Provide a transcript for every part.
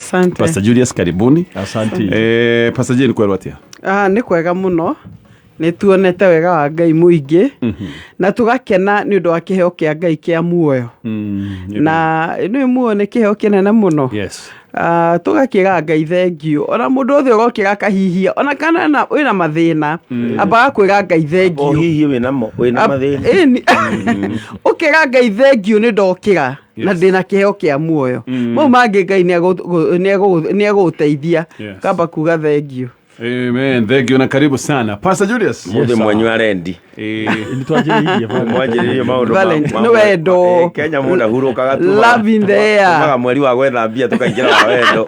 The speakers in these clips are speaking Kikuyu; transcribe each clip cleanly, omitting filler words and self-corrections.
Asante. Pastor Julius, karibuni. Asante. Pastor Jane, kwerwo atia? Ah, nĩ kwega mũno, nĩ tuonete wega wa Ngai mũingĩ na tũgakena nĩ ũndũ wa kĩheo kĩa Ngai kĩa muoyo, na nĩ muoyo nĩ kĩheo kĩnene mũno. Ah, tũgakĩra Ngai thengiũ, ona mũndũ othe ũrokĩra akahihia, ona kana wĩna mathĩna, ambaga kwĩra Ngai O thengiũ. hihi wĩnamo, wĩna mathĩna. Ĩni. Ũkĩra Ngai thengiũ nĩ ndokĩra na ndĩna kĩheo kĩa muoyo, mau mangĩ Ngai nĩ egũgũteithia. Kamba kuga thengiũ. Amen. Thank you na karibu sana, Pastor Julius. Mũthĩ mwanyu arendi. Nĩ twanjĩrĩirie. Mwanjĩrĩirie maũndũ Valentine, nĩ wendo. Kenya mũndũ ahurũkaga. Love in the air. Tumaga mweri wa gwetha mbia, tũkaingĩra wa wendo.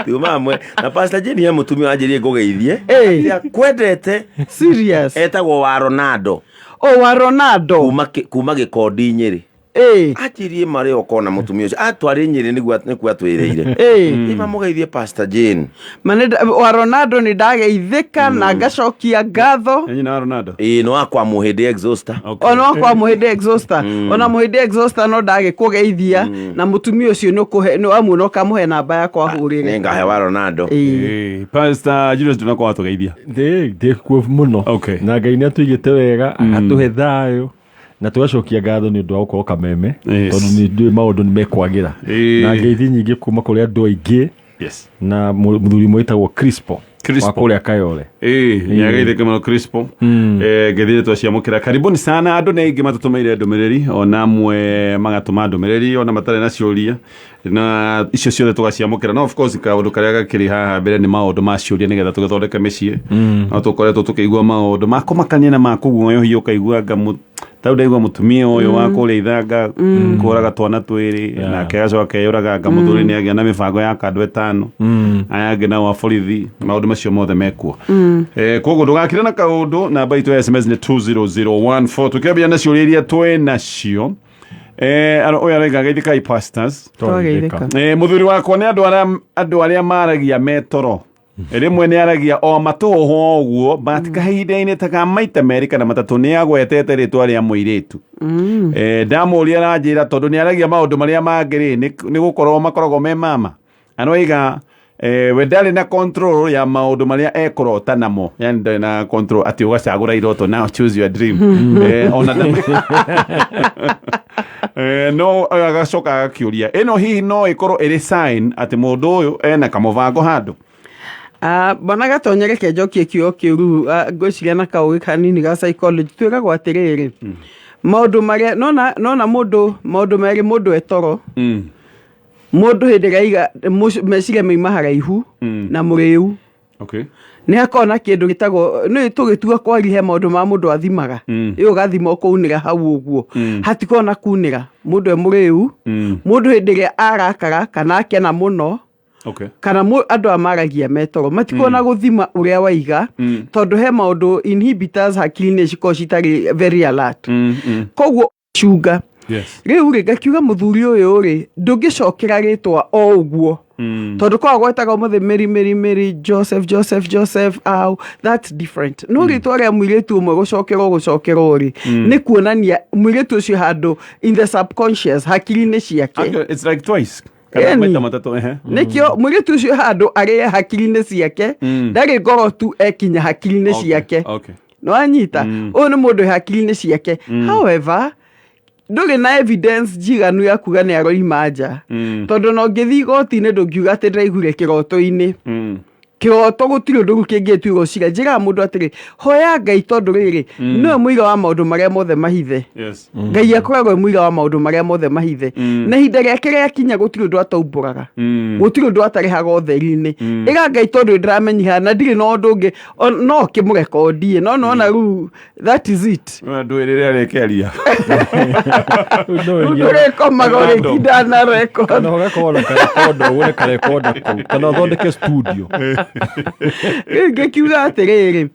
Tumaga mwe na Pastor Jane he mũtumia wanjĩrĩrie ngũgeithie. Atĩ akwendete. Serious? Etagwo wa Ronaldo. O wa Ronaldo. Kuma Gĩkondi, Nyĩrĩ. Anjĩrie marĩ okona mũtumia ũcio atwarĩ Nyĩrĩ nĩguo atwĩrĩire. Ĩ mamũgeithie Pastor Jane. Ma wa Ronaldo nĩ ndageithĩka na ngacokia ngatho. Nĩ nyina wa Ronaldo. Ĩĩ, nĩ wakwa mũhĩndĩ exhauster. Ona wakwa mũhĩndĩ exhauster, ona mũhĩndĩ exhauster, no ndagĩkũgeithia na mũtumia ũcio nĩ ũkũhe, nĩ wamuona ũkamũhe namba yakwa ahũrĩre. Nĩ ngahe wa Ronaldo. Pastor Julius, ndũnakorwo watũgeithia. Ndĩ kuo mũno. Na Ngai nĩ atũigĩte wega, agatũhe thayũ na tũgacokia ngatho nĩ ũndũ wa gũkorwo Kameme, tondũ nĩ ndũĩ maũndũ nĩ mekwagĩra. Na ngeithi nyingĩ kuma kũrĩ andũ aingĩ na mũthuri ũmwe wĩtagwo Crispo Crispo. wa kũrĩa Kayole. Ĩĩ, nĩ ageithĩke mũno Crispo. Ngeithi twaciamũkĩra, karibuni sana. Andũ nĩ aingĩ matũtũmĩire ndũmĩrĩri, ona amwe magatũma ndũmĩrĩri ona matarĩ na ciũria, na icio ciothe tũgaciamũkĩra. No of course kaũndũ karĩa gakĩrĩ haha mbere nĩ maũndũ ma ciũria nĩgetha tũgĩthondeke mĩciĩ. No tũkoretwo tũkĩigua maũndũ ma kũmakania na ma kũguoyohia, ũkaigua anga tarĩu ndaigua mũtumia ũyũ wa kũrĩa ithanga kũraga twana twĩrĩ, nake agacoka akeyũraga, anga mũthuri nĩ agĩa na mĩbango ya kandũ ĩtano, aya angĩ nao a borithi, maũndũ macio mothe mekuo. Koguo ndũgakire na kaũndũ, namba itũ ya SMS nĩ 20014. Tũkĩambia na ciũria iria twĩ nacio, ũyũ araiga, "Geithĩkai pastors." Twageithĩka. Mũthuri wakwa nĩ andũ arĩa maragia metoro, rĩmwe nĩ aragia o matũhũhũ ũguo, but kahinda-inĩ ta ka maita 2 kana 3 nĩ agwetete rĩtwa rĩa mũirĩtu. Ndamũria aranjĩra tondũ nĩ aragia maũndũ marĩa mangĩ rĩ, nĩ gũkorwo makoragwo me mama aroiga, we ndarĩ na control ya maũndũ marĩa ekũrota namo, yani ndarĩ na control atĩ ũgacagũra iroto, now choose your dream. Ona no agacoka agakĩũria, ĩno hihi no ĩkorwo ĩrĩ sign atĩ mũndũ ũyũ ena kamũbango handũ? Ah, bwana Gatonye, reke njokie kiugo kĩu. Ah, ngwĩciria na kaũgĩ kanini ga psychology twĩragwo atĩrĩrĩ, maũndũ marĩa nona mũndũ, maũndũ merĩ, mũndũ etoro, mũndũ hĩndĩ ĩrĩa aiga meciria maima haraihu na mũrĩu, nĩ hakoragwo na kĩndũ gĩtagwo nĩ tũgĩtua kwari, he maũndũ ma mũndũ athimaga, ĩ ũgathima ũkũunĩra hau ũguo, hatikoragwo na kunĩra mũndũ e mũrĩu, mũndũ hĩndĩ ĩrĩa arakara kana akena mũno, kana andũ aya maragia metoro matikoragwo na gũthima ũrĩa waiga, tondũ he maũndũ inhibitors hakiri-inĩ cikoragwo citarĩ very alert, koguo cunga. Rĩu rĩ, ngakiuga mũthuri ũyũ rĩ, ndũngĩcokera rĩtwa o ũguo, tondũ korwo gwetaga ũmũthĩ Mary, Mary, Mary, Joseph, Joseph, Joseph, au that's different. No rĩtwa rĩa mũirĩtu ũmwe gũcokerwo rĩ, nĩ kuonania mũirĩtu ũcio handũ in the subconscious hakiri-inĩ ciake. Actually, it's like twice kana maita matatũ, ehe. Nĩkĩo mũirĩtu ũcio handũ arĩ hakiri-inĩ ciake, ndarĩ ngoro tu, ekinya hakiri-inĩ ciake. Nĩwanyita, ũyũ nĩ mũndũ wĩ hakiri-inĩ ciake. However, ndũrĩ na evidence njiganu ya kuga nĩ aroima nja, tondũ na ũngĩthiĩ igoti-inĩ ndũngiuga atĩ ndĩraiguire kĩroto-inĩ. Kĩroto gũtirĩ ũndũ rĩu kĩngĩtuĩrwo cira. Njĩraga mũndũ atĩrĩ, hoya Ngai, tondũ rĩrĩ nĩwe mũira wa maũndũ marĩa mothe mahithe. Ngai akoragwo e mũira wa maũndũ marĩa mothe mahithe, na ihinda rĩake rĩakinya gũtirĩ ũndũ ataumbũraga, gũtirĩ ũndũ atarĩhaga ũtheri-inĩ. Ĩra Ngai, tondũ nĩndĩramenyiha na ndirĩ na ũndũ ũngĩ, no kĩmũrekondie, no nona rĩu that is it. Ndũĩ rĩrĩa rĩkĩaria. Rĩu ndũrĩkomaga ũrĩtinda na record. Kana ũgakorwo na karekonda, ũgũre karekonda kũu kana ũthondeke studio. Rĩu ngĩkiuga atĩrĩrĩ,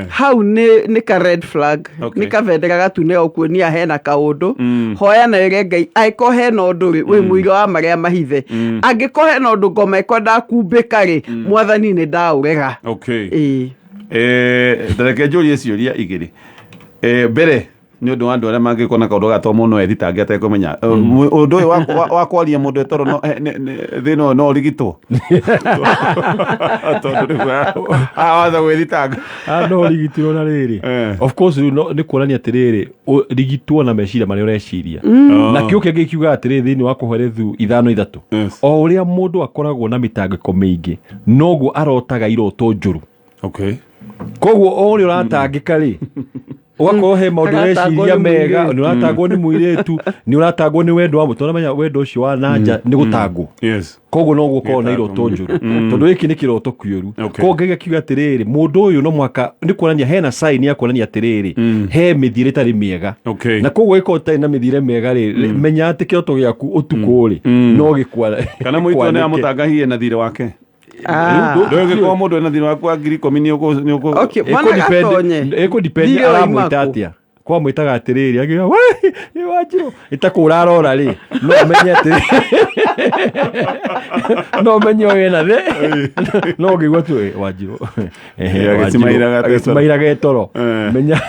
hau nĩ ka red flag. Nĩ kabendera gatune gũkuonia hena kaũndũ. Hoya na ĩre Ngai, angĩkorwo hena ũndũ rĩ, wĩ mũira wa marĩa mahithe, angĩkorwo hena ũndũ ngoma ĩkwendaga kumbĩka rĩ, Mwathani nĩ ndaũrega. Ĩĩ. Reke njũrie ciũria igĩrĩ. Mbere Nĩ ũndũ wa andũ arĩa mangĩkorwo na kaũndũ gatwa mũno ethitange atekũmenya ũndũ ũyũ wa kwaria mũndũ etoro no thĩna ũyũ no ũrigitwo, tondũ rĩu watha gwĩthitanga. Ah, no rigitirwo na rĩrĩ. Of course rĩu nĩ kuonania atĩrĩrĩ, rigitwo na meciria marĩa ũreciria, na kĩo kĩngĩ kiugaga atĩrĩrĩ thĩinĩ wa Kũherethu 5:3, o ũrĩa mũndũ akoragwo na mĩtangĩko mĩingĩ, noguo arotaga iroto njũru. Koguo o ũrĩa ũratangĩka rĩ, ũgakorwo he maũndũ Aratangwo ũreciria nĩ mega, mũirĩtu. nĩ ũratangwo nĩ mũirĩtu, nĩ ũratangwo nĩ wendo wa mũtũ, ũramenya wendo ũcio wa nanja nĩ gũtangwo. Koguo no gũkorwo na iroto njũru, tondũ gĩkĩ nĩ kĩroto kĩũru. Koguo Ngai akiuga atĩrĩrĩ, mũndũ ũyũ no mũhaka nĩ kuonania hena sign ya kuonania atĩrĩrĩ, he mĩthiĩre ĩtarĩ mĩega. Na koguo ĩkorwo ĩtarĩ na mĩthiĩre mĩega rĩ, menya atĩ kĩroto gĩaku ũtukũ rĩ, no gĩkwa Kana mũitũ nĩ amũtangahie na thirĩ wake. Ndũgĩkorwo mũndũ ena thirĩ waku wa 10,000 nĩ ũkũ Okay, mwana gatonye. Ĩkũdepend Thirĩ wauma aramwĩta kũ? atĩa. Kwamwĩtaga atĩrĩrĩ, akiuga we Wanjirũ ĩtakũ ũrarora rĩ, no ũmenye atĩ no ũmenye ũyũ ena thĩ, no ũngĩigua tu "Ĩ, Wanjirũ." Ehe, Agĩcimairaga Wanjirũ, getoro. agĩcimairaga getoro. Menya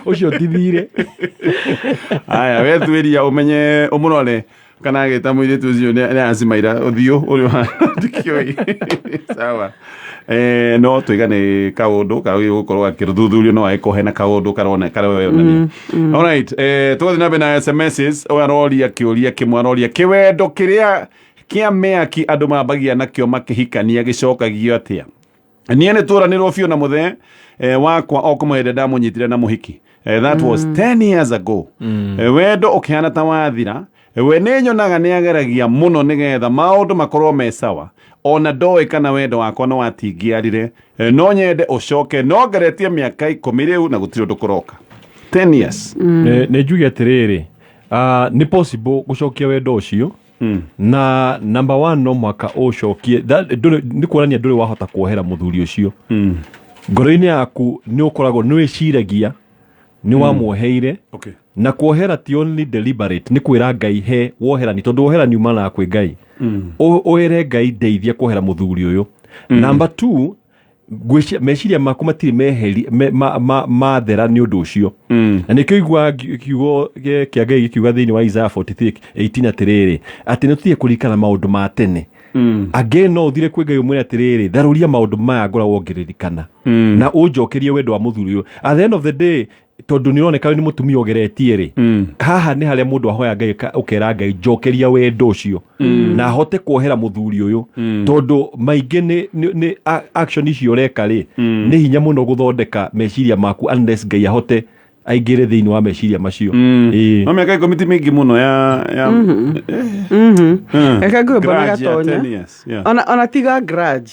ũcio ti thirĩ. Aya, we thuĩria ũmenye ũmũrore kana agĩta mũirĩtu ũcio nĩ acimaira ũthiũ ũrĩa ndikĩũĩ. Sawa. No tuiga nĩ kaũndũ kagĩrĩirwo gũkorwo gakĩthuthurio, no agĩkorwo hena kaũndũ karona karonania. Alright, tũgathiĩ na mbere na SMSs. Ũyũ aroria kĩũria kĩmwe, aroria kĩwendo kĩrĩa kĩa mĩaki andũ mambagia nakĩo makĩhikania gĩcokagio atĩa? Niĩ nĩ tũranĩrwo biũ na mũthee wakwa o kuma hĩndĩ ndamũnyitire na mũhiki. That was 10 years ago. Wendo ũkĩhana ta wathira. We nĩ nyonaga nĩ ageragia mũno nĩgetha maũndũ makorwo me sawa, ona ndoĩ kana wendo wakwa no watingĩarire. No nyende ũcoke, no ngeretie mĩaka 10 rĩu na gũtirĩ ũndũ kũroka. 10 years. Nĩ njuge atĩrĩrĩ, nĩ possible gũcokia wendo ũcio, na number one no mũhaka ũcokie nĩ kuonania ndũrĩ wahota kuohera mũthuri ũcio. Ngoro-inĩ yaku nĩ ũkoragwo nĩ wĩciragia nĩ wamuoheire. Na kuohera ti only deliberate, nĩ kwĩra Ngai he woherani, tondũ woherani umanaga kwĩ Ngai. Ũĩre Ngai, ndeithia kuohera mũthuri ũyũ. Number two, meciria maku matirĩ meheri mathera nĩ ũndũ ũcio. Na nĩkĩo iguaga kiugo kĩa Ngai gĩkiuga thĩinĩ wa Isaiah 43:18 atĩrĩrĩ, atĩ nĩ tũtige kũririkana maũndũ ma tene. Again, no ũthire kwĩ Ngai ũmwĩre atĩrĩrĩ, tharũria maũndũ maya ngoragwo ngĩririkana na ũnjokerie wendo wa mũthuri ũyũ. At the end of the day, tondũ nĩ ũroneka nĩ mũtumia ũgeretie rĩ, haha nĩ harĩa mũndũ ahoya Ngai, ũkera Ngai, njokeria wendo ũcio na ahote kuohera mũthuri ũyũ, tondũ maingĩ nĩ action icio ũreka rĩ, nĩ hinya mũno gũthondeka meciria maku unless Ngai ahote aingĩre thĩinĩ wa meciria macio. Ĩĩ. No mĩaka 10 ti mĩingĩ mũno ya Reke ngwĩre bwana Grudge ya Gatonya. 10 years, yeah. Ona tiga grudge,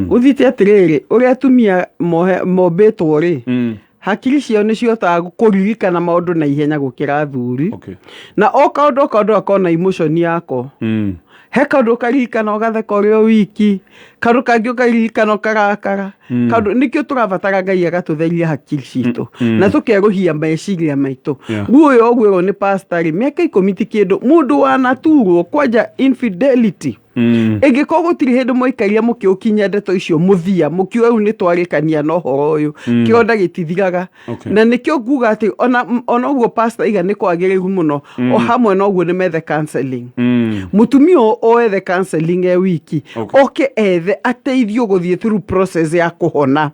gũthiĩte atĩrĩrĩ, ũrĩa atumia mombĩtwo rĩ, hakiri ciao nĩ cihotaga kũririkana maũndũ na ihenya gũkĩra athuri. Na o kaũndũ o kaũndũ gakorwo na emotion yako. He kaũndũ ũkaririkana ũgatheka ũrĩ o wiki, kaũndũ kangĩ ũkaririkana ũkarakara. Kaũndũ nĩkĩo tũrabatara Ngai agatũtheria hakiri citũ na tũkerũhia meciria maitũ. Rĩu ũyũ ũgwĩrwo nĩ pastor rĩ, mĩaka 10 ti kĩndũ. Mũndũ wanaturwo kwanja infidelity, ĩngĩkorwo gũtirĩ hĩndĩ mwaikaria mũkĩũkinyia ndeto icio mũthia, mũkiuga rĩu nĩ twarĩkania na ũhoro ũyũ, kĩronda gĩtithiraga. Na nĩkĩo nguga atĩ ona ũguo pastor iga nĩ kwagĩrĩru mũno, o hamwe na ũguo nĩ methe counseling. Mũtumia ũyũ oethe counseling e wiki, oke ethe ateithio gũthiĩ through process ya kũhona,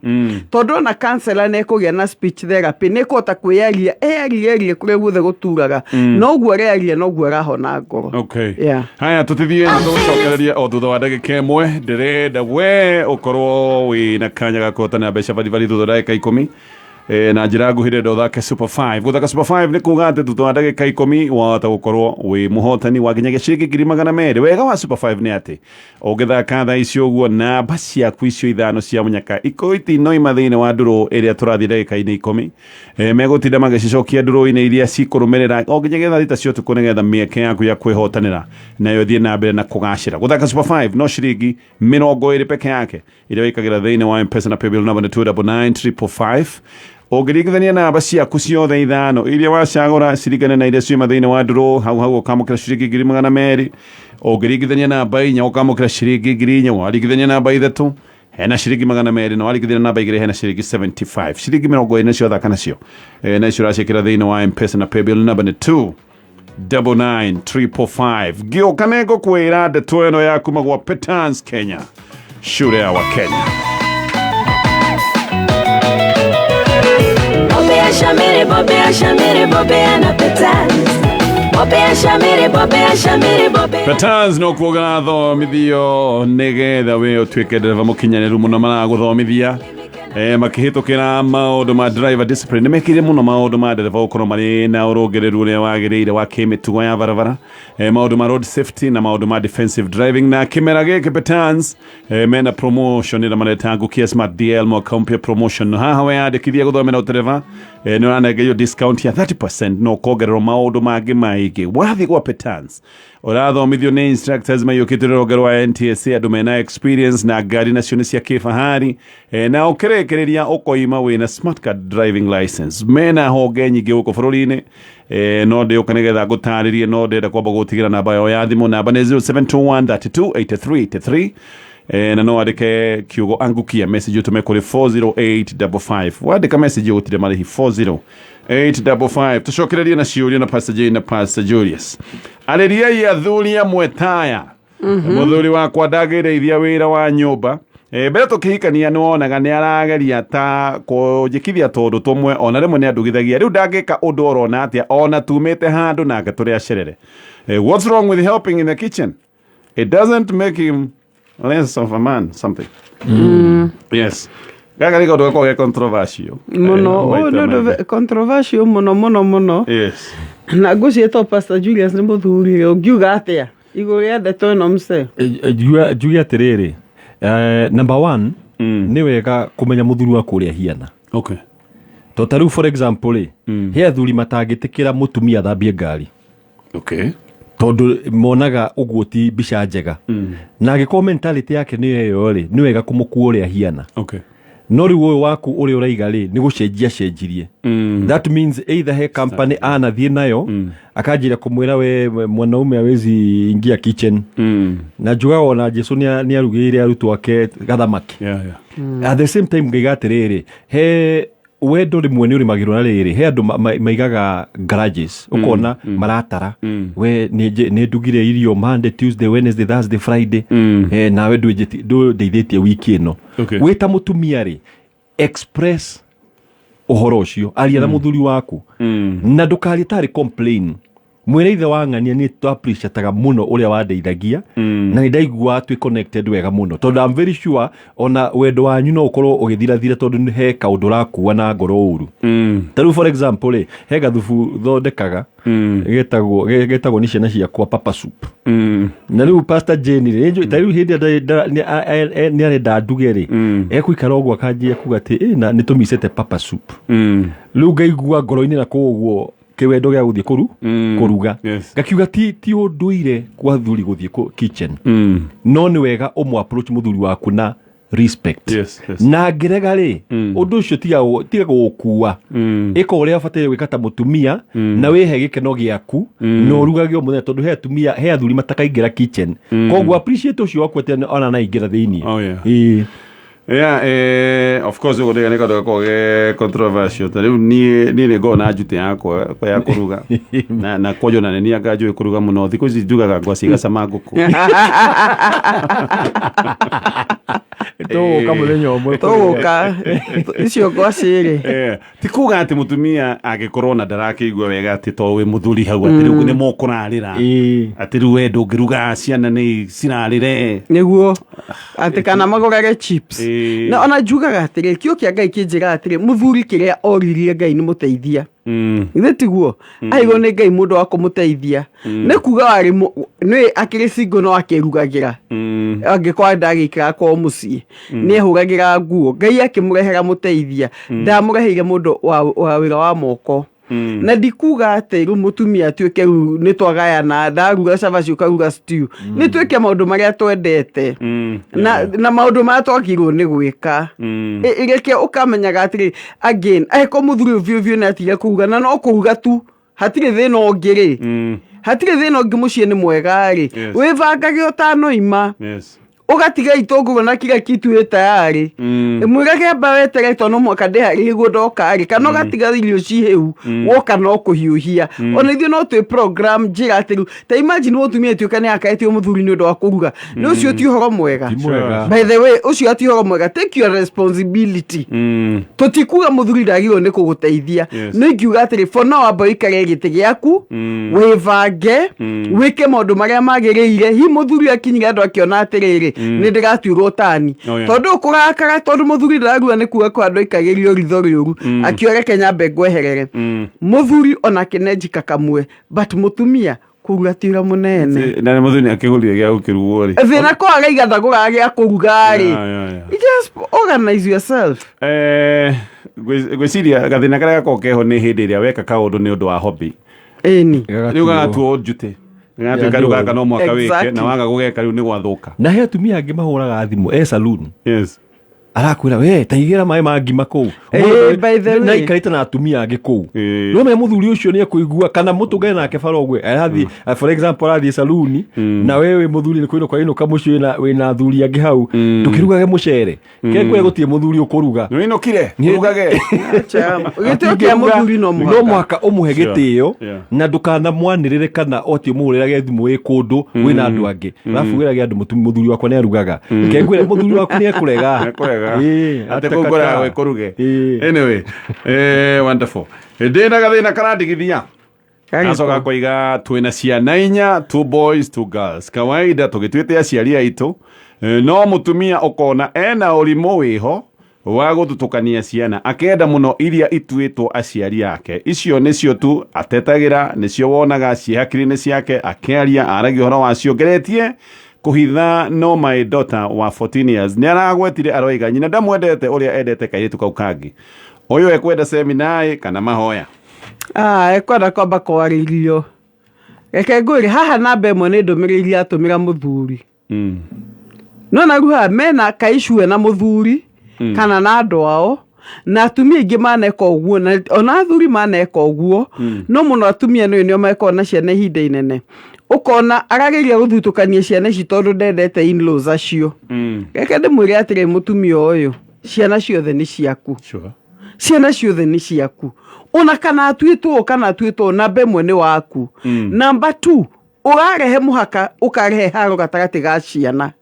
tondũ ona counselor nĩ ekũgĩa na speech therapy, nĩ ekũhota kwĩyaria, eyarie arie kũrĩa guothe gũturaga, noguo arearia noguo arahona ngoro. Haya, tũtithiĩ na tũgũcokereria o thutha wa ndagĩka ĩmwe. Ndĩrenda we ũkorwo wĩna kanya ga kũhotana mbeca baribari thutha wa ndagĩka 10. Na njĩra nguhĩ, ndĩrenda ũthake Super 5. Gũthaka Super 5 nĩ kuga atĩ thutha wa ndagĩka 10 wahota gũkorwo wĩ mũhotani wa nginyagia ciringi 200,000. Wega wa Super 5 nĩ atĩ ũngĩthaka thaa icio ũguo, namba ciaku icio ithano cia mũnyaka ikorwo itinoima thĩinĩ wa ndũrũ ĩrĩa tũrathiĩ ndagĩka-inĩ 10, megũtinda magĩcicokia ndũrũ-inĩ iria cikũrũmĩrĩra o nginyagia thaa 6 cia ũtukũ, nĩgetha mĩeke yaku ya kwĩhotanĩra nayo ĩthiĩ na mbere na kũgacĩra. Gũthaka Super 5 no ciringi 20 peke yake ĩrĩa wĩkagĩra thĩinĩ wa Mpesa, na paybill number nĩ 299555. Ũngĩringithania namba ciaku ciothe ithano iria wacagũra ciringane na iria ciuma thĩinĩ wa ndũrũ, hau hau ũkamũkĩra ciringi 200,000. Ũngĩringithania namba 4, ũkamũkĩra ciringi 4,000. Waringithania namba 3 Hena ciringi 200 na warigithia namba 2 hena ciringi 75. Ciringi 20 nacio thaka nacio. Na icio ũraciĩkĩra thĩinĩ wa M-Pesa na paybill number nĩ 2 99555. Ngĩũka nĩ ngũkwĩra ndeto ĩno ya kuma gwa Petans Kenya, shule ya wa Kenya. Bobea Shamiri, Bobea Shamiri, Bobea na Petans. Bobea Shamiri, Bobea Shamiri, Bobea. Petans no kuoga thomithio nĩgetha we ũtuĩke ndereba mũkinyanĩru mũno maragũthomithia. Makĩhĩtũkĩra maũndũ ma driver discipline nĩ mekĩrire mũno maũndũ ma ndereba gũkorwo marĩ na ũrũngĩrĩru ũrĩa wagĩrĩire wa kĩmĩtugo ya barabara, maũndũ ma road safety na maũndũ ma defensive driving. Na kĩmera gĩkĩ Petans mena promotion ĩrĩa mareta Ngukia Smart DL mwaka mpya promotion. Haha weyandĩkithia gũthomera ũtereba, nĩ ũranengerio discount ya 30% na ũkongererwo maũndũ mangĩ maingĩ. Wathiĩ gwa Petans ũrathomithio nĩ instructors maiyũkĩte rũhonge rwa NTSA, andũ mena experience na ngari nacio nĩ cia kĩfahari, na ũkĩrĩkĩrĩria ũkoima wĩna smart card driving license. Mena honge nyingĩ gũkũ bũrũri-inĩ, no ndĩũka nĩgetha ngũtarĩrie, no ndĩrenda kwamba gũtigĩra namba yao ya thimũ. Namba nĩ 0721 32 83 83. Na no wandĩke kiugo angukia message ũtũme kũrĩ 40855. Wandĩka message ũgũtire marĩhi 40855. Tũcokererie na ciũria na Pastor Jane na Pastor Julius. Arĩriai athuri amwe taya. Mũthuri wakwa ndangĩrĩithia wĩra wa nyũmba. Mbere tũkĩhikania nĩ wonaga nĩ arageria ta kũnjĩkithia tũndũ tũmwe, ona rĩmwe nĩ andugithagia. Rĩu ndangĩka ũndũ orona atĩa, ona tumĩte handũ nake tũrĩ acerere. What's wrong with helping in the kitchen? It doesn't make him less of a man, something. Yes. Gaka nĩ kaũndũ gakoragwo ge controversial. Mũno, ũyũ nĩ ũndũ controversial mũno mũno mũno. Yes. Na ngwĩciria Pastor Julius nĩ mũthuri, ũngiuga atĩa igũrũ rĩa ndeto ĩno mse? Njuge atĩrĩrĩ, number one, nĩ wega kũmenya mũthuri waku ũrĩa ahiana. Okay. To ta rĩu for example rĩ, he athuri matangĩtĩkĩra mũtumia athambie ngari. Okay. Tondũ monaga ũguo ti mbica njega. Na angĩkorwo mentality yake nĩ ĩyo rĩ, nĩ wega kũmũkua ũrĩa ahiana. Okay. No rĩu ũyũ waku ũrĩa ũraiga rĩ, nĩ gũcenjia cenjirie. That means either he company anathiĩ nayo, akanjĩra kũmwĩra we mwanaume hawezi ingia kitchen. Na njugaga ona Jesu nĩ arugĩire arutwo ake gathamaki. Yeah, yeah. At the same time ngaiga atĩrĩrĩ, he wendo rĩmwe nĩ ũrĩmagĩrwo na rĩrĩ, he andũ maigaga grudges, ũkona maratara, we nĩ ndugire irio Monday, Tuesday, Wednesday, Thursday, Friday, nawe ndũndeithĩtie wiki ĩno. Okay. Wĩ ta mũtumia rĩ, express ũhoro ũcio, aria na mũthuri waku, na ndũkarie tarĩ complain. Mwĩre ithe wa ng'ania nĩ tũ-appreciataga mũno ũrĩa wandeithagia, na nĩ ndaiguaga twĩ connected wega mũno, tondũ I'm very sure ona wendo wanyu no ũkorwo ũgĩthirathira tondũ nĩ he kaũndũ ũrakua na ngoro ũru. Ta rĩu for example rĩ, he gathubu thondekaga getagwo nĩ ciana ciakwa papa soup. Na rĩu Pastor Jane rĩ, ta rĩu hĩndĩ ĩrĩa nĩ arenda nduge rĩ, ekũikara ũguo akanjia kuga atĩ na nĩ tũmicĩte papa soup. Rĩu ngaigua ngoro-inĩ na kũu ũguo kĩwendo gĩa gũthiĩ kũruga. Yes. Ngakiuga ti ũndũire kwa athuri gũthiĩ kitchen. No nĩ wega ũmũ approach mũthuri waku na respect. Yes, yes. Na ngĩrega rĩ, ũndũ ũcio tiga gũgũkua. Ĩka ũrĩa ũbataire gwĩka ta mũtumia, na wĩhe gĩkeno gĩaku, na ũrugage o mũthenya, tondũ he atumia, he athuri matakaingĩra kitchen. Koguo appreciate ũcio waku atĩ ona naingĩra thĩinĩ. Oh, yeah. Ĩĩ. Yeah, of course ũguo nĩ kaũndũ gakoragwo ge controversial. Ta rĩu niĩ nĩ ngoragwo na njutĩ yakwa ya kũruga. Na kwanja ona nĩ anga njũĩ kũruga mũno. Thikũ ici ndugaga ngwacĩ igacama ngũkũ. Tũgũka mũthenya ũmwe. Tũgũka icio ngwacĩ rĩ. Ti kuga atĩ mũtumia angĩkorwo na ndarakĩigua wega atĩ to wĩ mũthuri hau atĩ rĩu nĩ mũkũrarĩra. Atĩ rĩu we ndũngĩruga ciana nĩ cirarĩre. Nĩguo atĩ kana magũrage chips. Na ona njugaga atĩrĩ, kĩo kĩa Ngai kĩnjĩraga atĩrĩ, mũthuri kĩrĩa oririe Ngai nĩ mũteithia. Githĩ tiguo? Aigwo nĩ Ngai mũndũ wa kũmũteithia. Nĩ kuga warĩ nĩ akĩrĩ single no akĩrugagĩra. Angĩkorwo ndagĩikaraga kwao mũciĩ, nĩ ehũragĩra nguo. Ngai akĩmũrehera mũteithia. Ndamũreheire mũndũ wa wĩra wa moko. Na ndikuga atĩ rĩu mũtumia atuĩke rĩu nĩ twagayana, ndaruga cabaci ũkaruga stew. Nĩ twĩke maũndũ marĩa twendete. Na maũndũ marĩa twagĩrĩirwo nĩ gwĩka. Reke ũkamenyaga atĩrĩ, again, angĩkorwo mũthuri ũyũ biũ biũ nĩ atigire kũruga, na no kũruga tu, hatirĩ thĩna ũngĩ rĩ. Hatirĩ thĩna ũngĩ mũciĩ nĩ mwega rĩ. Wĩbangage ũtanoima. Yes. Ũgatiga itũngũrũ na kila kitu ĩ tayari. Mwĩrage amba wetere tondũ no mũhaka ndĩharĩrie guo ndoka rĩ, kana ũgatiga irio cihĩu woka no kũhiũhia. Ona ithuĩ no twĩ program njĩra atĩ rĩu ta imagine mũtumia ĩtuĩka nĩ akaĩtio mũthuri nĩ ũndũ wa kũruga, nĩ ũcio ti ũhoro mwega. Ti mwega. By the way, ũcio ti ũhoro mwega. Take your responsibility. Tũtikuga mũthuri ndagĩrĩirwo nĩ kũgũteithia. No ingiuga atĩrĩ, for now amba ũikare gĩtĩ gĩaku, wĩbange, wĩke maũndũ marĩa magĩrĩire. Hi mũthuri akinyire andũ akĩona atĩrĩrĩ, nĩ ndĩratuĩrwo tani. Tondũ kũrakara tondũ mũthuri ndararua nĩ kuga kwa andũ aikagĩrio ritho rĩũru, akiuga reke nyambe ngweherere. Mũthuri onake nenjika kamwe, but mũtumia kũruga ti wĩra mũnene. Na nĩ mũthuri nĩ akĩgũrire gĩa gũkĩrugwo rĩ. Thĩna ko araiga ndagũraga gĩa kũruga rĩ. Just organize yourself. Ngwĩciria gathĩna karĩa gakoragwo keho nĩ hĩndĩ ĩrĩa weka kaũndũ nĩ ũndũ wa hobby. Ĩni. Rĩu gagatuo njute. Gagatuĩka rĩu gaka no mũhaka wĩke, na waga gũgeka rĩu nĩ gwathũka. Na he atumia angĩ mahũraga thimũ e saloon. Arakwĩra we ta igĩra maĩ ma ngima kũu. By the way. Na ikarĩte na atumia angĩ kũu. No menya mũthuri ũcio nĩ ekũigua kana mũtũngane nake bara ũguo. Arathiĩ, for example, arathiĩ saluni, na we wĩ mũthuri nĩ kũinũka wainũka mũciĩ wĩna athuri angĩ hau. Ndũkĩrugage mũcere. Ke kwĩ gũtirĩ mũthuri ũkũruga. Nĩ ũinũkire, ũrugage. Gĩtĩo kĩa mũthuri no mũhaka. No mũhaka ũmũhe gĩtĩo, na ndũkanamwanĩrĩre kana oti ũmũhũrĩrage thimũ wĩ kũndũ wĩna andũ angĩ. Arabu wĩrage andũ mũthuri wakwa nĩ arugaga. Ke ngwĩre mũthuri waku nĩ ekũrega. Nĩ ekũrega. Ĩĩ, Atĩ kũu ngũraga gwĩ kũruge. Ĩĩ. Anyway, wonderful. Ndĩna gathĩna karandigithia. Acoka koiga twĩna ciana inya, 2 boys, 2 girls. Kawaida tũgĩtuĩte aciari aitũ, no mũtumia ũkona ena ũrimũ wĩho wa gũthutũkania ciana, akenda mũno iria ituĩtwo aciari ake. Icio nĩcio tu atetagĩra, nĩcio wonaga ciĩ hakiri-inĩ ciake, akĩaria, aragia ũhoro wacio. Ngeretie kũhitha, no my daughter wa 14 years nĩ aragwetire, aroiga nyina ndamwendete ũrĩa endete kairĩtu kau kangĩ. Ũyũ ekwenda seminarĩ kana mahoya? Ekwenda kwamba kwarĩrio. Reke ngwĩre haha namba ĩmwe nĩ ndũmĩrĩri atũmĩra mũthuri. No na rĩu haha mena kaicue na mũthuri kana na andũ ao, na atumia aingĩ maneka ũguo, na ona athuri maneka ũguo, no mũno atumia nĩo nĩo makoragwo na ciana ihinda inene. Ũkona arageria gũthutũkania ciana ici tondũ ndendete in-laws acio. Reke ndĩmwĩre atĩrĩ, mũtumia ũyũ, ciana ciothe nĩ ciaku. Ciana ciothe nĩ ciaku. Ona kana atuĩtwo, kana atuĩtwo, namba ĩmwe nĩ waku. Namba 2, ũrarehe mũhaka, ũkarehe haro gatagatĩ ga ciana.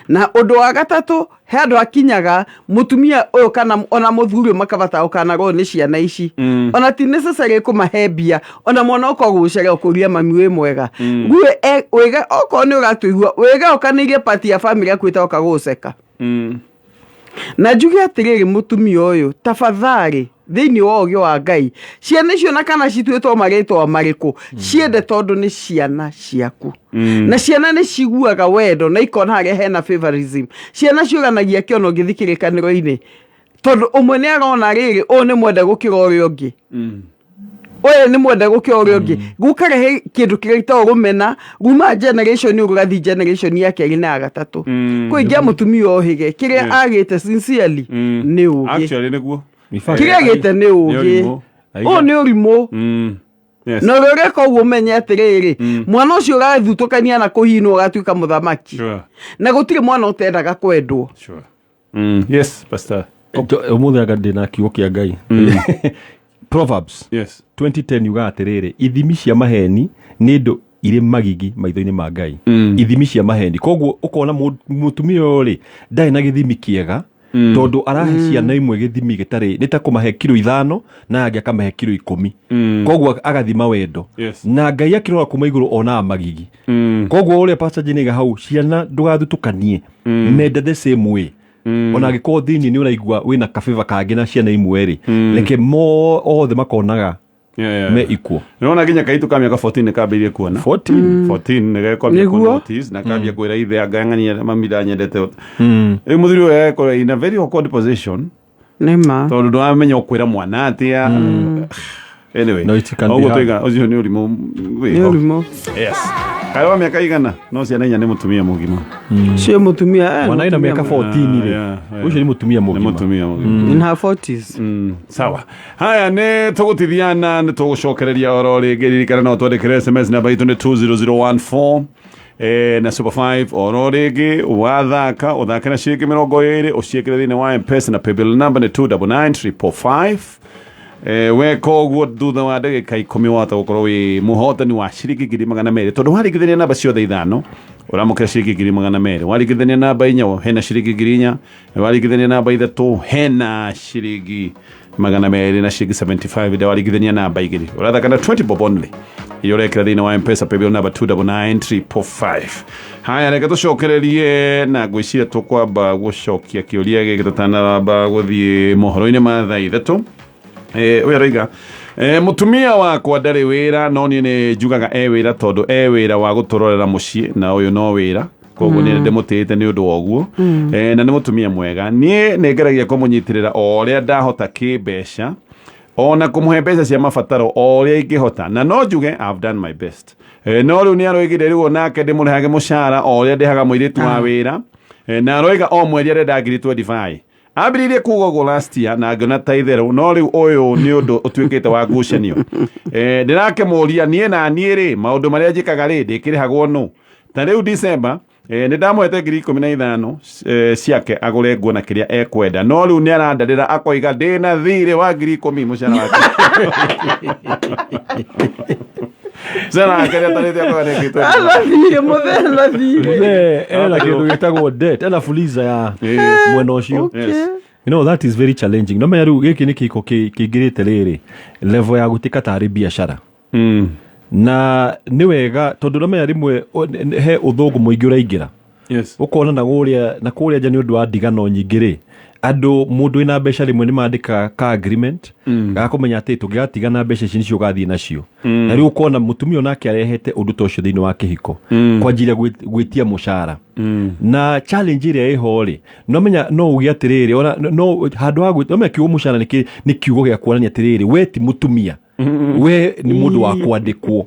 Na ũndũ wa gatatũ, he andũ akinyaga mũtumia ũyũ kana ona mũthuri ũyũ makabata gũkanarwo nĩ ciana ici. Ona ti necessary kũmahe mbia, ona mwana ũka gũgũcerea ũkũria mami wĩ mwega. Rĩu wĩga, okorwo nĩ ũratũigua, wĩga ũkanĩirie part ya family yaku ĩtoka gũgũceka. Na njuge atĩrĩrĩ, mũtumia ũyũ, tafadhali, thĩinĩ wa ũũgĩ wa Ngai, ciana icio na kana cituĩtwo marĩtwa marĩkũ, ciende tondũ nĩ ciana ciaku. Na ciana nĩ ciguaga wendo na ikona harĩa hena favorism. Ciana ciũranagia kĩono ũngĩthiĩ kĩrĩkanĩro-inĩ, tondũ ũmwe nĩ arona rĩrĩ, ũyũ nĩ mwende gũkĩra ũrĩa ũngĩ. Ũyũ nĩ mwende gũkĩra ũrĩa ũngĩ. Gũkarehe kĩndũ kĩrĩa gĩtagwo rũmena, kuma generation ũyũ gũgathiĩ generation ya kerĩ na ya gatatũ. Kũingĩa mũtumia ũhĩge, kĩrĩa agĩte sincerely nĩ ũgĩ. Actually nĩguo. Kĩrĩa agĩte nĩ ũgĩ. Nĩ ũrimũ. Ũyũ nĩ ũrimũ. Yes. Na ũrĩa ũreka ũguo ũmenye atĩrĩrĩ, mwana ũcio ũrathutũkania na kũhinwo ũgatuĩka mũthamaki. Na gũtirĩ mwana ũtendaga kwendwo. Yes, Pastor. Ũmũthĩ anga ndĩna kiugo kĩa Ngai. Proverbs 2010 yugaga atĩrĩrĩ, ithimi cia maheni nĩ indo irĩ magigi maitho-inĩ ma Ngai. Ithimi cia maheni. Koguo ũkona mũtumia ũyũ rĩ, ndarĩ na gĩthimi kĩega, tondũ arahe ciana imwe gĩthimi gĩtarĩ, nĩ ta kũmahe kiro 5 na angĩ akamahe kiro 10. Koguo agathima wendo. Na Ngai akĩrora kuma igũrũ onaga magigi. Koguo ũrĩa Pastor Jane aiga hau, ciana ndũgathutũkanie. Mende the same way. Ona angĩkorwo thĩinĩ nĩ ũraigua wĩna kabĩba kangĩ na ciana imwe rĩ, reke othe makonaga me equal. Nĩwona nginya kaitũ ka mĩaka 14 nĩ kambĩrĩirie kuona. 14? 14 nĩ gekwambia Nĩguo? kũ notice na kambia kwĩra ithe anga ng'ania mami ndanyendete. Rĩu mũthuri ũyũ ekorwo in a very awkward position. Nĩ ma. Tondũ ndũramenya ũkwĩra mwana atĩa. Anyway, No, it can be ũguo hard. tũiga, ũcio nĩ ũrimũ wĩho. Nĩ ũrimũ. Yes. Kaĩ wa mĩaka igana? No ciana inya nĩ mũtumia mũgima. Cio mũtumia, Mwana ena mũtumia mĩaka mũgima. 14 rĩ. Ũcio nĩ mũtumia Nĩ mũgima. mũtumia mũgima. In her 40s. Sawa. Haya, nĩ tũgũtithiana, nĩ tũgũcokereria oro rĩngĩ. Ririkana no twandĩkĩre SMS, namba itũ nĩ 20014. Na Super 5 oro rĩngĩ wathaka ũthake na ciringi 20 ũciĩkĩre thĩinĩ wa M-Pesa na paybill number nĩ 299555. Weka ũguo thutha wa ndagĩka 10 wahota gũkorwo wĩ mũhotani wa ciringi 200,000 tondũ waringithania namba ciothe ithano ũramũkĩra ciringi 200,000, waringithania namba 4 hena ciringi 4,000, waringithania namba 3 hena ciringi 200 na ciringi 75, ĩrĩa waringithania namba 2 ũrathaka na 20 bob only iria ũrekĩra thĩinĩ wa M-Pesa paybill number 299555. Haya, reke tũcokererie na ngwĩciria tũkwamba gũcokia kĩũria gĩkĩ tũtanamba gũthiĩ mohoro-inĩ ma thaa 3. Ũyũ aroiga mũtumia wakwa ndarĩ wĩra no niĩ nĩ njugaga e wĩra tondũ e wĩra wa gũtũrorera mũciĩ na ũyũ no wĩra koguo nĩ ndĩmũtĩĩte nĩ ũndũ wa ũguo. Na nĩ mũtumia mwega, niĩ nĩ ngeragia kũmũnyitĩrĩra o ũrĩa ndahota kĩmbeca ona kũmũhe mbeca cia mabataro o ũrĩa ingĩhota, na no njuge I've done my best. No rĩu nĩ aroigire rĩu onake ndĩmũrĩhage mũcara o ũrĩa ndĩhaga mũirĩtu wa wĩra. Na aroiga o mweri arenda ngiri 25. Ambĩrĩirie kuga ũguo last year na ngĩona ta itherũ, no rĩu ũyũ nĩ ũndũ ũtuĩkĩte wa ngucanio. Ndĩrakĩmũria niĩ na niĩ rĩ maũndũ marĩa njĩkaga rĩ ndĩkĩrĩhagwo nũ? Ta rĩu December nĩ ndamũhete ngiri 15 ciake agũre nguo na kĩrĩa ekwenda, no rĩu nĩ arandarĩra akoiga ndĩna thirĩ wa ngiri 10 mũcara wake. Mũcara wake nĩatarĩte akoiga nĩ ngiri 25. Ena thirĩ, mũthee ena thirĩ. Mũthee ena kĩndũ gĩtagwo debt, ena fuliza ya mwena ũcio. You know, that is very challenging. No menya rĩu gĩkĩ nĩ kĩhiko kĩingĩrĩte rĩrĩ level ya gũtuĩka tarĩ biacara. Na nĩ wega tondũ no menya rĩmwe he ũthũngũ mũingĩ ũraingĩra. Ũkona na kũrĩa na kũrĩa nja nĩ ũndũ wa ndigano nyingĩ rĩ, andũ mũndũ wĩna mbeca rĩmwe nĩ mandĩkaga ka agreement ga kũmenya atĩ tũngĩgatigana mbeca ici nĩcio ũgathiĩ nacio. Na rĩu ũkona mũtumia onake arehete ũndũ ta ũcio thĩinĩ wa kĩhiko kwanjĩrĩria gwĩtia mũcara. Na challenge ĩrĩa ĩho rĩ, no menya no uge atĩrĩrĩ, ona no handũ ha no menya kiugo mũcara nĩ kiugo gĩa kuonania atĩrĩrĩ, we ti mũtumia, we nĩ mũndũ wa kwandĩkwo.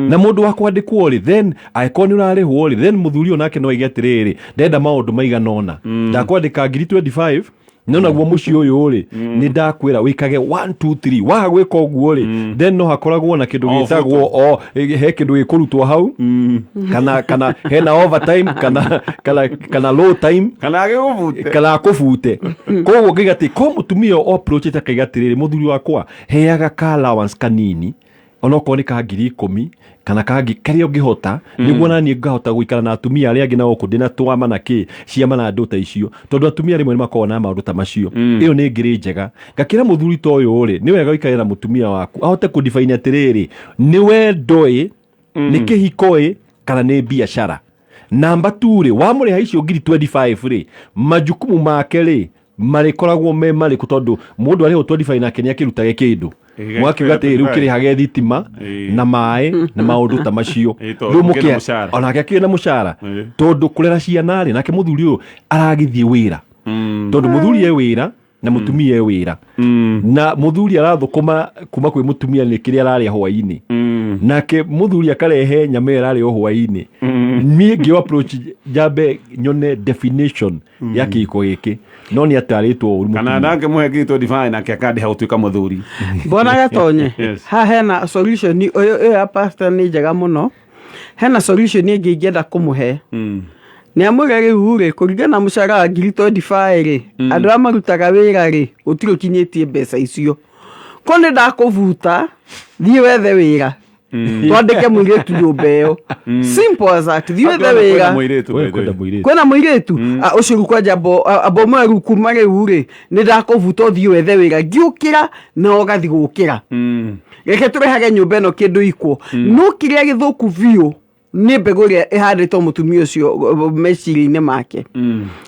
Na mũndũ wa kwandĩkwo rĩ, then angĩkorwo nĩ ũrarĩhwo rĩ, then mũthuri ũyũ nake no aige atĩrĩrĩ, ndenda maũndũ maigana ũna, ndakwandĩka ngiri 25, no naguo mũciĩ ũyũ rĩ, nĩ ndakwĩra wĩkage 1 2 3, waga gwĩka ũguo rĩ, then no hakoragwo na kĩndũ gĩtagwo o he kĩndũ gĩkũrutwo hau, kana hena overtime, kana low time, kana agĩgũbute, kana akũbute. Koguo ngaiga atĩ ko mũtumia ũyũ approachĩte akaiga atĩrĩrĩ, mũthuri wakwa heaga ka allowance kanini, onokorwo nĩ ka ngiri 10 kana ka ngiri karĩa ũngĩhota, nĩguo na niĩ ngahota gũikara na atumia arĩa angĩ na gũkũ ndĩna twama na kĩ ciama na andũ ta icio, tondũ atumia rĩmwe nĩ makoragwo na maũndũ ta macio. Ĩyo nĩ ngĩrĩ njega. Ngakĩra mũthuri ta ũyũ rĩ, nĩ wega ũikare na mũtumia waku ahote kũdefine atĩrĩrĩ, nĩ wendo ĩ, nĩ kĩhiko ĩ, kana nĩ biacara. Namba 2 rĩ, wamũrĩha icio ngiri 25 rĩ, majukumu make rĩ marĩkoragwo me marĩkũ, tondũ mũndũ arĩhwo 25 nake nĩ akĩrutage kĩndũ. Mwakiuga atĩ rĩu kĩrĩhage thitima na maĩ na maũndũ ta macio. Rĩu mũkĩa onake akĩrĩ na mũcara, tondũ kũrera ciana rĩ, nake mũthuri ũyũ aragĩthiĩ wĩra, tondũ mũthuri e wĩra na mũtumia e wĩra, na mũthuri arathũkũma kuma kwĩ mũtumia nĩ kĩrĩa ararĩa hwaĩ-inĩ, nake mũthuri akarehe nyama ĩyo ĩrarĩo hwaĩ-inĩ. Niĩ ngĩo approach njambe nyone definition ya kĩhiko gĩkĩ, no nĩ atarĩtwo ũru kana nake mũhe ngiri 25 nake akandĩha gũtuĩka mũthuri. Mbona Gatonye, haha hena solution ĩyo ya pastor nĩ njega mũno. Hena solution ĩngĩ ingĩenda kũmũhe. Nĩ amwĩre rĩu rĩ, kũringana na mũcara wa ngiri 25 rĩ, andũ arĩa marutaga wĩra rĩ, gũtirĩ ũkinyĩtie mbeca icio. Ko nĩ ndakũbuta, thiĩ wethe wĩra. Twandĩke mũirĩtu nyũmba ĩyo. Simple as that. Thiĩ wethe wĩra. Kwĩna mũirĩtu. Ũcio rĩu kwanja amba ũmwe rĩu kuma rĩu rĩ, nĩ ndakũbuta ũthiĩ wethe wĩra. Ngĩũkĩra na ũgathiĩ gũkĩra. Reke tũrehage nyũmba ĩno kĩndũ ikwo. No kĩrĩa gĩthũku biũ nĩ mbegũ ĩrĩa ĩhandĩtwo mũtumia ũcio meciria-inĩ make.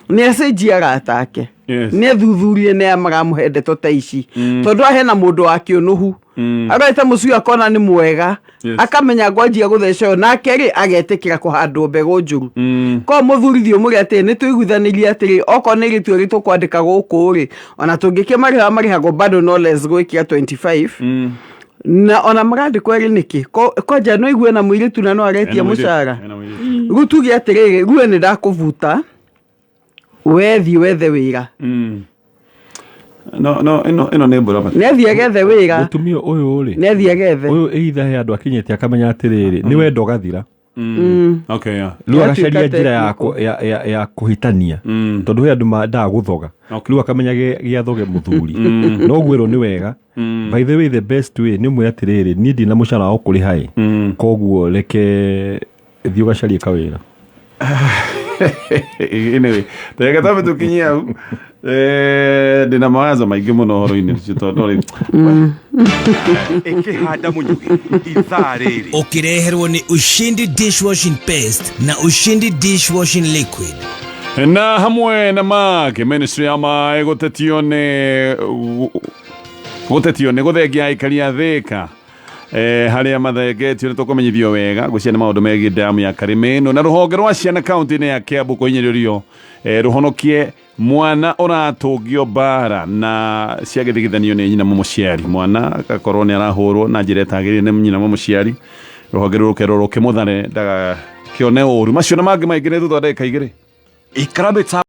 Nĩ acenjie arata ake. Nĩ athuthurie nĩ aya maramũhe ndeto ta ici. Tondũ haha hena mũndũ wa kĩũnũhu. Arorete mũciĩ akona nĩ mwega. Akamenya ngwanjia gũtheca ũyũ, nake rĩ agetĩkĩra kũhandwo mbegũ njũru. Koguo mũthuri thiĩ ũmwĩre atĩrĩ, nĩ tũiguithanĩrie atĩrĩ, okorwo nĩ rĩtwa rĩ tũkwandĩka gũkũ rĩ, ona tũngĩkĩmarĩha marĩhagwo bado no less gwĩkĩra 25. Na ona marandĩkwo erĩ nĩkĩ? Kwanja no igue na mũirĩtu na no aretia mũcara. Rĩu tuge atĩrĩrĩ, rĩu we nĩ ndakũbuta, we thiĩ wethe wĩra. No, no, ĩno nĩ mbura. Nĩ athiĩ agethe wĩra. Mũtumia ũyũ rĩ, Nĩ athiĩ agethe. Ũyũ either he andũ akinyĩte akamenya atĩrĩrĩ, nĩ wendo ũgathira. Okay, yeah. Rĩu Yatuĩka agacaria njĩra ya, technical. ya kũhĩtania. Tondũ he andũ mendaga gũthoga. Rĩu akamenya gĩathoge mũthuri. No gwĩrwo nĩ wega. By the way, the best way nĩ ũmwĩre atĩrĩrĩ, niĩ ndina mũcara wa gũkũrĩha ĩ. Koguo reke thiĩ ũgacarie kawĩra. Anyway, reke twambe tũkinyie hau. Ndĩna mawazo maingĩ mũno ũhoro-inĩ ũcio tondũ rĩu Ĩkĩhanda mũnyugĩ ithaa rĩrĩ. Ũkĩreherwo nĩ Ushindi dishwashing paste na Ushindi dishwashing liquid. Na hamwe na make ministry ya maĩ gũtetio nĩ gũtetio nĩ gũthengia aikari a Thĩka. Harĩa mathengetio nĩ tũkũmenyithio wega ngwĩciria nĩ maũndũ megiĩ damu ya Karĩmĩnũ na rũhonge rwa ciana kaunti-inĩ ya Kiambu kũhinyĩrĩrio rũhonokie mwana ũratũngio mbara na ciagĩthigithanio nĩ nyina mũmũciari. Mwana agakorwo nĩ arahũrwo na njĩra ĩtagĩrĩire nĩ nyina mũmũciari, rũhonge rũrũ rũkerwo rũkĩmũthare ndagakĩone ũru. Macio na mangĩ maingĩ nĩ thutha wa ndagĩka 2. Ikara mĩtambo.